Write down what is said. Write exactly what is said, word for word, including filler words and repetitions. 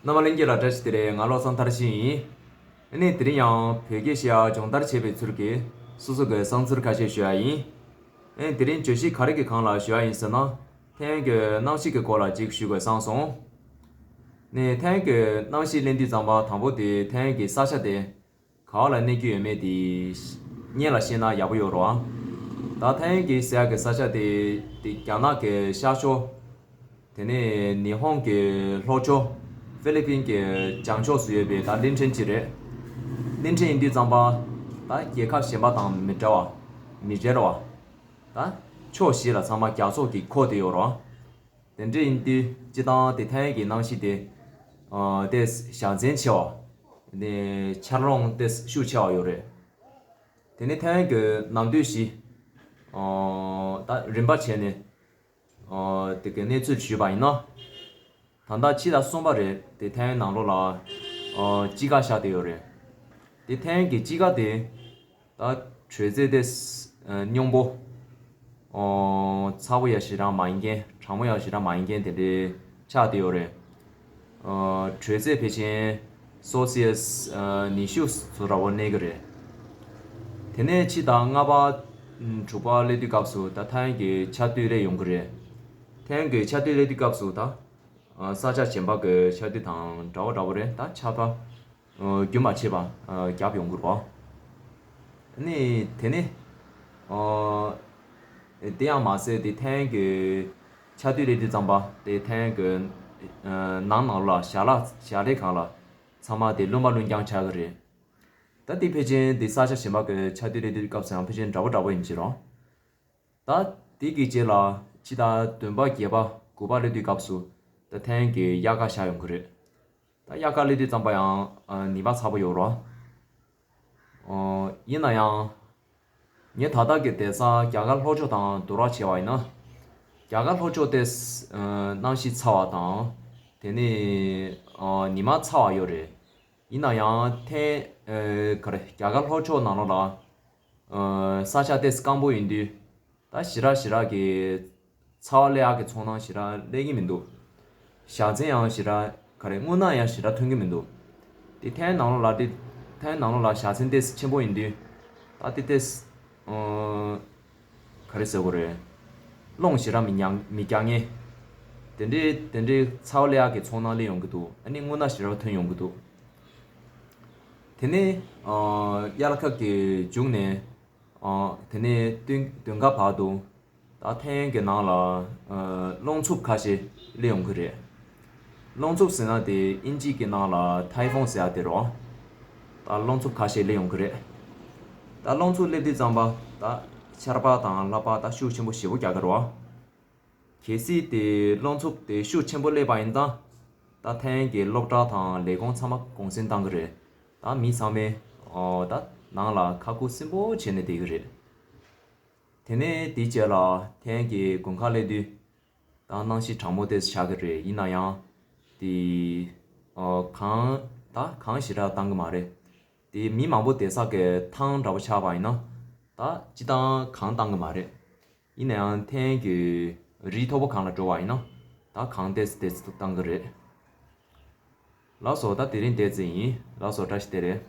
རྣམ་པ་ལྷན་རྒྱས་ལ་བཀྲ་ཤིས་བདེ་ལེགས། ང་བློ་བཟང་མཐར་ཕྱིན་ཡིན། ཨ་ནི་དེ་རིང་ཡང་བོད་སྐད་བཤད་ཡ་སྦྱོང་བརྡར་བྱས་པའི་ཚུལ་གྱིས་སོ་སོ་གི་བསམ་ཚུལ་ཁ་ཤས་ཞུ་ཡ་ཡིན། ཨ་ནི་དེ་རིང་བརྗོད་གཞི་ག་རེ་གི་སྒང་ལ་ཞུ་ཡ་ཡིན་ཟེར་ན། ཐའེ་ཝན་གྱི་གནམ་གཤིས་ཀྱི་སྐོར་ལ་ཅིག་ཞུ་དགོས་བསམ་སོང་། ནས་ཐའེ་ཝན་གྱི་གནམ་གཤིས་གླེང་དུས་ཙམ་པ་དང་པོ་དེ་ཐའེ་ཝན་གྱི་ས་ཆ་དེ་ག་བ་ལ་གནས་རྒྱུ་ཡོད་མེད་དེ་སྔོན་ལ་ཤེས་ན་ཡག་པོ་ཡོད་རེད་བ། ད་ཐའེ་ཝན་གྱི་ཟེར་ཡག་གི་ས་ཆ་དེ་དེ་རྒྱ་ནག་གི་ཤར་ཕྱོགས། དེ་ནས་ཉི་ཧོང་གི་ལྷོ་ཕྱོགས། ཧྥི་ལི་པིན་གྱི་བྱང་ཕྱོགས་སུ་ཡོད་པའི་ད་གླིང་ཕྲན་ཅིག་རེད། གླིང་ཕྲན་ཡིན་དུས་ཙམ་པ་ད་རྒྱལ་ཁབ་གཞན་པ་དང་མི་འདྲ་བ། མི་འབྲལ་བ། ད་ཕྱོགས་བཞི་ལ་ཚང་མ་རྒྱ་མཚོ་གིས་ཁོ་སྟེ་ཡོད་རེད་བ། དེ་འདྲ་ཡིན་དུས་སྤྱི་བཏང་དེ་ཐའེ་ཝན་གྱི་གནམ་གཤིས་དེ་ཨ་ཏོག་ཙམ་ཞན་ཆ་ཆེ་བ། ནས་ཆར་རླུང་ཏོག་ཙམ་ཤུགས་ཆེ་བ་ཡོད་རེད། དེ་ནས་ཐའེ་ཝན་གྱི་ནམ་དུས་བཞི། ཨ་ད་རིམ་པ་བྱས་ནས་ཨ་དེ་གའི་གནས་ཚུལ་ཞུས་པ་ཡིན་ན། ད་ལྟ་ཕྱི་ཟླ་གསུམ་པ་རེད། དེ་ཐའེ་ཝན་ནང་ལོགས་ལ་ཨ་དཔྱིད་ཀ་ཤར་བསྡད་ཡོད་རེད། དེ་ཐའེ་ཝན་གྱི་དཔྱིད་ཀ་དེ་ད་དྲོད་ཚད་དེ་སྙོམས་པོ། ཨོ་ཚ་བོ་ཡང་ཞེ་དྲག་མ་ཡིན་མཁན། གྲང་མོ་ཡང་ཞེ་དྲག་མ་ཡིན་མཁན་དེ་འདྲའི་ཆགས་བསྡད་ཡོད་རེད། ཨོ་དྲོད་ཚད་ཕལ་ཆེར་སེལ་སི་ཡས་ཨ་ཉི་ཤུ་ཙམ་འདྲ་བོ་གནས་ཀྱི་རེད། དེ་ནས་ཕྱི་ཟླ་ལྔ་པ་དྲུག་པ་སླེབས་དུས་སྐབས་སུ་ད་ཐའེ་ཝན་གྱི་ཆར་དུས་སླེབས་ཡོང་གི་རེད། ཐའེ་ཝན་གྱི་ཆར་དུས་སླེབས་དུས་སྐབས་སུ་ད་ཨ་ས་ཆ་གཞན་པ་གི་ཆར་དུས་དང་འདྲ་བོ་འདྲ་བོ་རེད། ད་ཆར་པ་ཨ་རྒྱུན་མ་ཆད་པ་ཨ་བརྒྱབ་ཡོང་གི་རེད་བ། ནི་དེ་ནི་ཨ་དེ་ཡང་མ་ཟད་དེ་ཐའེ་ཝན་གྱི་ཆར་དུས་སླེབས་དུས་ཙམ་པ་དེ་ཐའེ་ཝན་གྱི་ཨ་ནང་ནང་ལ་ཞལ་ལག་ཞལ་ལས་ཁང་ལ་ཚང་མ་དེ་རློན་པ་རློན་རྐྱང་ཆགས་ཀྱི་རེད། ད་དེ་ཕལ་ཆེར་དེ་ས་ཆ་གཞན་པ་གི་ཆར་དུས་སླེབས་དུས་སྐབས་སུ་ཡང་ཕལ་ཆེར་འདྲ་བོ་འདྲ་བོ་ཡིན་གྱི་རེད། ད་དེ་གི་རྗེས་ལ་ཕྱི་ཟླ་བདུན་པ་བརྒྱད་པ་དགུ་པ་སླེབས་དུས་སྐབས་སུ་ད་ཐའེ་ཝན་གྱི་དབྱར་ཁ་ཤར་ཡོང་གི་རེད། ད་དབྱར་ཁ་སླེབས་དུས་ཙམ་པ་ཡང་ཨ་ཉི་མ་ཚ་པོ་ཡོད་རེད། ཨོ་ཡིན་ན་ཡང་ངས་ད་ལྟ་གི་བསྡད་ས་རྒྱ་གར་ལྷོ་ཕྱོགས་དང་བསྡུར་བ་བྱས་པ་ཡིན་ན། རྒྱ་གར་ལྷོ་ཕྱོགས་དེ་ཨ་གནམ་གཤིས་ཚ་བ་དང་། དེ་ནས་ཨ་ཉི་མ་ཚ་བ་ཡོད་རེད། ཡིན་ན་ཡང་ཐའེ་ཨ་ག་རེ་རྒྱ་གར་ལྷོ་ཕྱོགས་ནང་ལོགས་ལ་ཨ་ས་ཆ་དེ་སྐམ་པོ་ཡིན་དུས། ད་ཞེ་དྲག་ཞེ་དྲག་གི་ཚ་བ་སླེབས་ཡག་གི་ཚོར་སྣང་ཞེ་དྲག་སླེབས་ཀྱི་མི་འདུག་ཞག་མཚན་ཡང་ཞེ་དྲག་ག་རེ་རྔུལ་ནག་ཡང་ཞེ་དྲག་ཐོན་གྱི་མི་འདུག་དེ་ཐའེ་ཝན་ནང་ལོགས་ལ་དེ་ཐའེ་ཝན་ནང་ལོགས་ལ་ཞག་མཚན་ཏོག་ཙམ་ཆེན་པོ་ཡིན་དུས། ད་དེ་ཏོག་ཙམ་ཨ་ག་རེ་ཟེར་དགོས་རེད། རླུང་ཞེ་དྲག་མི་ཉག་མི་རྒྱག་མཁན། དེ་འདྲའི་དེ་འདྲའི་ཚ་བ་སླེབས་ཡག་གི་ཚོར་སྣང་སླེབས་ཡོང་གི་འདུག་ཨ་ནི་རྔུལ་ནག་ཞེ་དྲག་ཐོན་ཡོང་གི་འདུག་དེ་ནས་ཨ་དབྱར་ཁ་གི་མཇུག་ནས་ཨ་དེ་ནས་བདུན་བདུན་ཁ་བར་དུ་ད་ཐའེ་ཝན་གྱི་ནང་ལ་ཨ་རླུང་འཚུབ་ཁ་ཤས་སླེབས་ཡོང་གི་རེད། རླུང་འཚུབ་ཟེར་ན་དེ་དབྱིན་ཇི་གི་ནང་ལ་ཐའི་ཧྥུན་ཟེར་ཡ་དེ་རེད། ད་རླུང་འཚུབ་ཁ་ཤས་སླེབས་ཡོང་གི་རེད། ད་རླུང་འཚུབ་སླེབས་དུས་ཙམ་པ་ད་ཆར་པ་དང་ལྷགས་པ་ད་ཤུགས་ཆེན་པོ་ཞེ་པོ་རྒྱག་གི་རེད། གལ་སྲིད་དེ་རླུང་འཚུབ་དེ་ཤུགས་ཆེན་པོ་སླེབས་པ་ཡིན་ཙང་། ད་ཐའེ་ཝན་གྱི་སློབ་གྲྭ་དང་ལས་ཁུངས་ཚང་མ་གུང་སེང་བཏང་གི་རེད། ད་མི་ཚང་མས་ཨོ་ད་ནང་ལ་ཁ་ཁུག་སིམ་པོ་བྱས་ནས་བསྡད་ཀྱི་རེད། དེ་ནས་དེའི་རྗེས་ལ་ཐའེ་ཝན་གྱི་དགུན་ཁ་སླེབས་དུས་ད་གནམ་གཤིས་གྲང་མོ་དེ་ཆགས་ཀྱི་རེད། ཡིན་ན་ཡང་དེ་ཨོ་གངས་ད་གངས་ཞེ་དྲག་བཏང་གི་མ་རེད། དེ་མི་མང་པོ་བསྡད་ས་གི་ཐང་འདྲ་པོ་ཆགས་པ་ཡིན་ན་ད་སྤྱིར་བཏང་གངས་བཏང་གི་མ་རེད། ཡིན་ན་ཡང་ཐའེ་ཝན་གྱི་རི་མཐོ་པོ་སྒང་ལ་འགྲོ་བ་ཡིན་ན་ད་གངས་ཏོག་ཙམ་ཏོག་ཙམ་བཏང་གི་རེད། ལགས་སོ། ད་དེ་རིང་དེ་ཙམ་ཡིན། ལགས་སོ། བཀྲ་ཤིས་བདེ་ལེགས།